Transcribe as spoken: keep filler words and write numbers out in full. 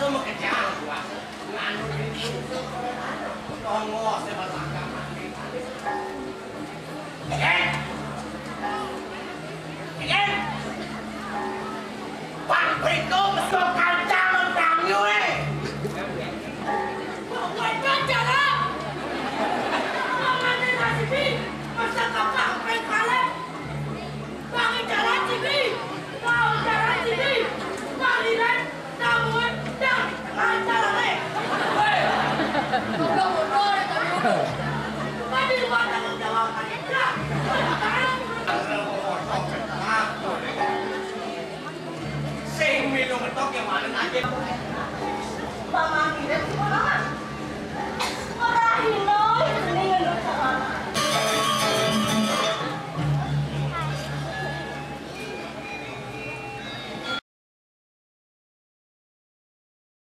Lu mau kejar gua. Nganu ini. Tongos, dia bertangkap. Eh? Eh? Pabrik lu mesuk kancang mentang yue. Pokoknya jalan. Pokoknya masih di masa kakak sampai kalah. Bang jalan sini. Mau jalan sini. Bang Iran, namun dan lancar, eh. Hei. Udah mundur, udah mundur. Tadi luar tanggung jawab, Pak. Ya. Sing minum ngetok yang mana aja.